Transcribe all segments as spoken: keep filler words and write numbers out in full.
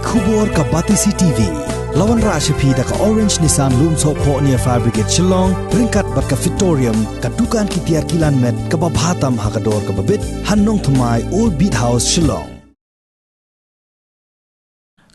Khubor ka Batesi T V. La wanrah sha phi da ka Orange Nissan Lumsohphoh near Fire Brigade Shillong, ryngkat bad ka Fitorium, ka dukan ki tiar kilan met kaba bha tam ha ka dor kaba bit, ha Nongthymmai, Old Beat House, Shillong.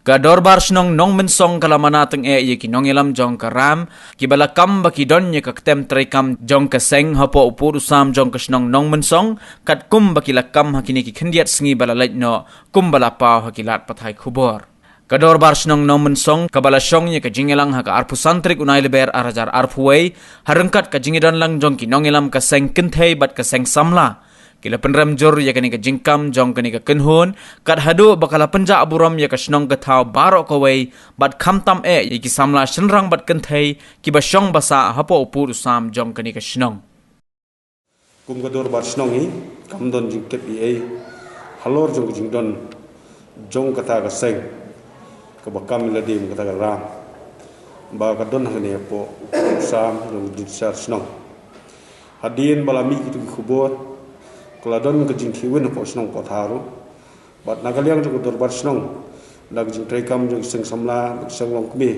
Ka Dorbar Shnong Nongmynsong ka la mana tyngeh ïa ki nongïalam jong ka ram, kiba la kam ba ki don ïa ka ktem treikam jong ka seng hapoh u pud u sam jong ka shnong Nongmynsong, katkum ba ki la kam ha kine ki khyndiat sngi ba la leit noh, kumba la paw ha ki lad pathai khubor. Ka Dorbar Shnong Nongmynsong kaba la shong ïa ka jingïalang ha ka arphew san tarik u Naiwieng ar hajar arphew wei, ha ryngkat ka jingïadon lang jong ki nongïalam ka seng kynthei bad ka seng samla, ki la pynrem jur ïa kane ka jingkam jong kane ka kynhun, kat haduh ba ka la pynjah burom ïa ka shnong ka thaw baroh kawei, bad khamtam eh ïa ki samla shynrang bad kynthei, kiba shong basa hapoh u pud u sam jong kane ka shnong. Kum ka Dorbar Shnong hi, kam don jingtip ei ei halor jong ka jingdon jong kata ka seng kaba kam ïalade bad kata ka ram, ba ka don hangne hapoh u sam jong ka Dorbar Shnong. Hadien ba la mih kito ki khubor, ka la don ka jingkhih win hapoh shnong Pawthar ruh. Bad na ka liang jong ka Dorbar Shnong, da ka jingtreikam jong ki seng samla bad ki seng longkmie,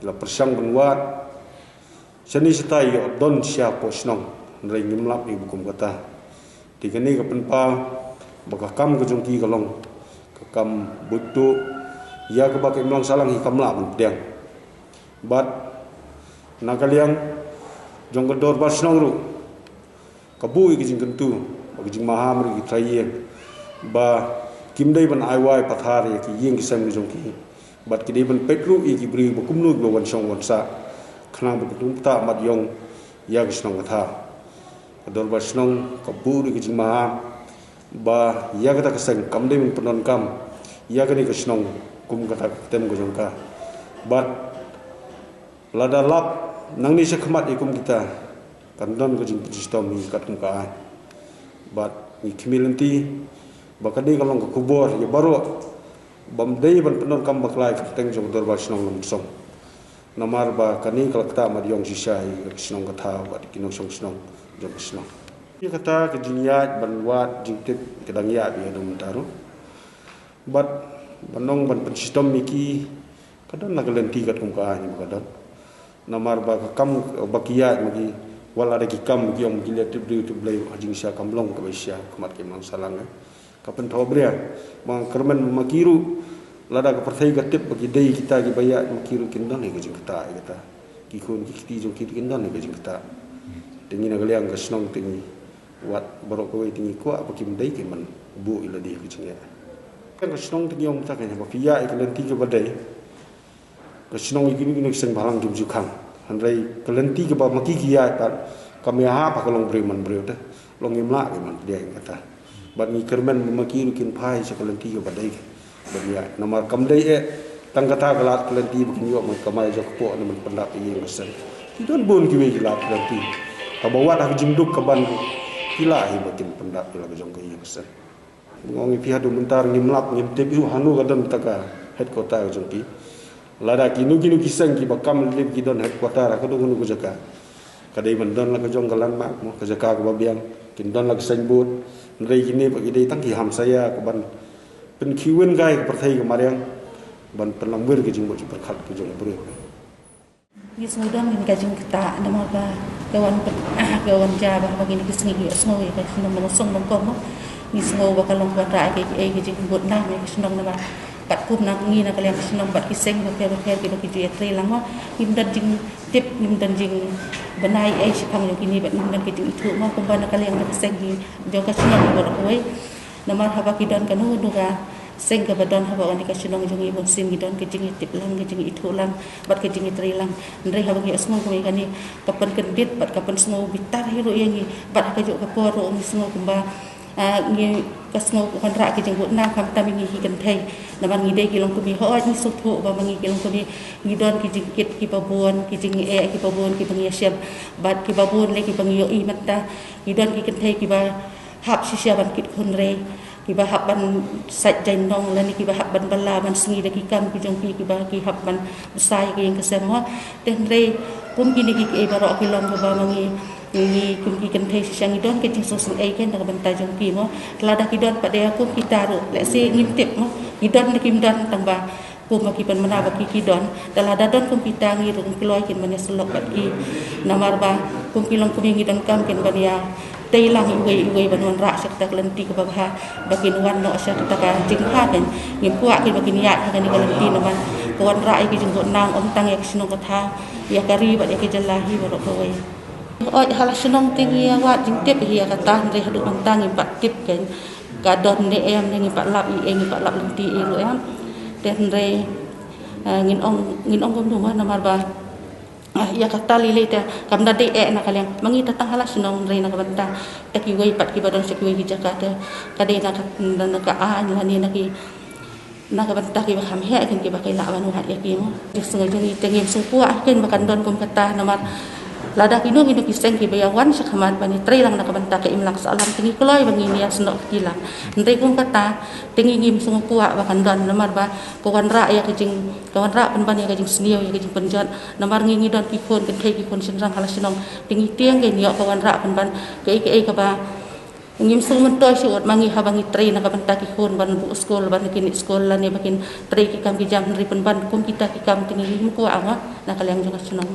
ki la pyrshang ban wad shane shatai ïoh don sha hapoh shnong, hynrei ngim lap ïa ba kum kata. Te kane ka pynpaw ba ka kam ka jong ki ka long ka kam buit tuh, ïa kaba ka imlang sahlang hi kam lah ban pdiang. Bad na ka liang jong ka Dorbar Shnong ruh, ka buh ïa ka jingkyntu bad ka jingmaham ruh ïa ki trai ïing, ba kim dei ban ai wai pathar ïa ki ïing ki sem ki jong ki, bad ki dei ban peit ruh ïa ki briew ba kumno kiba wan shong wan sah, khnang ba kin ym ktah mat ïong ïa ka shnong ka thaw. Ka Dorbar Shnong ka buh ruh ïa ka jingmaham ba ïa kata ka seng kam dei ban pyndonkam ïa kane ka shnong kum kata ka ktem ka jong ka. Bad lada lap nangne sha khmat ïa kum kita, kan don ka jingpynshitom hi katkum ka aiñ. Bad ngi khmih lynti ba kane ka long ka khubor ïa baroh, bym dei ban pyndonkam bakla ïa ka kyrteng jong ka Dorbar Shnong Nongmynsong. Namar ba kane ka la ktah mat ïong shisha ïa ka shnong ka thaw bad ki nongshong shnong jong ka shnong. Ïa kata ka jingïaid ban wad jingtip ka dang ïaid ïa ka dang mynta ruh. Bad ban ong ban pynshitom ïa ki, ka don la ka lynti katkum ka aiñ ba ka don. Namar ba ka kam ba ki ïaid ma ki, wat la da ki kam ki ong ki leh tip briew tip Blei, ha jingshisha kam long kaba shisha ha khmat ki imlang sahlang, eh. Ka pynthoh bria ba nga kyrmen ma ki ruh, lada ka pyrthei ka tip ba ki dei kita kiba ïaid ma ki ruh, kin don hi ka jingktah ïa kata. Ki khun ki kti jong ki ruh kin don hi ka jingktah. Te ngi na ka liang ka shnong te ngi wat baroh kawei te ngi kwah ba kim dei kin ban buh ïa lade ha ka jingeh. Ka shnong te ngi ong ta ka, ba phi ïaid ïa ka lynti kaba dei, ka shnong ïa kino kino ki seng bhalang kim ju khang. Hynrei ka lynti kaba ma ki ki ïaid pat, kam ïahap ha ka long briew man briew te. Long ngim lah kin ban pdiang ïa kata. Bad ngi kyrmen ba ma ki ruh kin phai sha ka lynti kaba dei ban ïaid. Namar kam dei eh tang kata ka lad ka lynti ba kin ïoh ban kamai jingkpoh ne ban pyndap ïa ïing ïa sem. Ki don bun kiwei ki lad ka lynti, haba wad ha ka jingduk ka ban ruh, ki lah hi ba kin pyndap ïa la ka jong ka ïing ka sem. Nga ong ïa phi, haduh mynta ngim lap, ngim tip ïa u hano ka don kata ka headquarter ka jong ki. Lada kino kino ki seng kiba kam lip ki don headquarter ha kano kano ka jaka, ka dei ban don la ka jong ka landmark mo, ka jaka kaba biang. Kin don la ka signboard. Hynrei kine pat ki dei tang ki hamsaïa ka ban pynkhih win kai ka pyrthei ka mariang, ban pynlamwir ka jingmut jingpyrkhat ka jong u briew. Ngi sngewdon ngin ka jingktah namar ba ka wan pyn-, ah, ka wan ja ba, ba ngin ki sngi ki sngew ïa ka shnong Nongmynsong Nongkom mo. Ngi sngew ba ka long ka wanrah ïa ka, ïa ka jingbud nam ïa ka shnong namar pat kum na ngi na ka liang ka shnong bad ki seng bapher bapher kiba ki ju ïatrei lang mo. Ngim don jingtip, ngim don jingbna ei shaphang jong kine bad ngim don ka jingithuh mo kumba na ka liang ka seng hi jong ka shnong baroh kawei. Namar haba ki don kano kano ka seng kaba don haba wan ïa ka shnong jong ngi bun sien ngi don ka jingïatip lang, ka jingithuh lang bad ka jingïatrei lang. Hynrei haba ngi ïohsngew kumne kane ka pynkyndit bad ka pynsngew bitar hi ruh ïa ngi bad ha kajuh ka por ruh ngi sngew kumba, ah, ngi ka sngew ka wanrah ka jingbud nam khamtam ïa ngi ki kynthei. Namar ngi dei ki longkmie, hooid ngi sngewthuh ba ma ngi ki longkmie ngi don ki jingkit kiba bun, ki jingeh kiba bun kiba ngi ïashem bad kiba bun lei kiba ngi ïohi mynta. Ngi don ki kynthei kiba hap shisha ban kit khun, hynrei kiba hap ban sait jaiñnong lane kiba hap ban bylla ban sngi da ki kam ki jong ki, kiba ki hap ban bsa ïa ka ïing ka sem mo. Te hynrei kum kine ki, ki ei baroh ki long kaba ma ngi, ngi kum ki kynthei shisha ngi don ka jingsngewsynei kein na ka bynta jong ki mo. Lada ki don pat de kum kita ruh lehse ngim tip mo. Ki don ne kim don tang ba kum ba ki pynmynna ba ki ki don, da lada don kum kita ngi ruh kloi kin ban ïa sylok bad ki. Namar ba kum ki long kum ngi donkam kin ban ïa tei lang iwei iwei ban wanrah sha kata ka lynti kaba bha, ba kin wan noh sha kata ka jingbha. Kan ngim kwah kin ba kin ïaid ha kane ka lynti namar ka wanrah ïa ki jingbuh nam ym tang ïa ka shnong ka thaw, ïa ka ri bad ïa ka jylla hi baroh kawei. Oi, ha la shnong te ngi ïa wad jingtip hi ïa kata, hynrei haduh mynta ngim pat tip kan ka don ne em, ne ngim pat lap ei ei, ngim pat lap lynti ei ruh em. Te hynrei, eh, ngin ong, ngin ong kumno mo, namar ba, eh, ïa kata lei lei te kam da dei eh na ka liang ma ngi, ta tang ha la shnong, hynrei na ka bynta ta kiwei pat kiba don sha kiwei ki jaka te ka dei na ka, na ka aiñ lane na ki, na ka bynta kiba kham heh kan kiba kin lah ban wad ïa ki mo. Jingshngaiñ jong ngi te ngim sngewkwah kan ba kan don kum kata namar lada kino kino ki seng kiba ïa wan sha khmat ban ïa trei lang na ka bynta ka imlang sahlang te ngi kloi ba ngin ïa snoh kti lang. Hynrei kum kata te ngi ngim sngewkwah ba kan don namar ba ka wanrah ïa ka jing, ka wanrah pynban ïa ka jingsniew, ïa ka jingpynjot. Namar ngi ngi don ki khun kynthei, ki khun shynrang ha la shnong, te ngi tieng kan ïoh ka wanrah pynban kaei kaei kaba ngim sngewmyntoi shuh ma ngi haba ngi trei na ka bynta ki khun ban buh skul, ban kin ïa skul lane ba kin trei ki kam ki jam, hynrei pynban kum kita ki kam te ngi ngim kwah mo na ka liang jong ka shnong.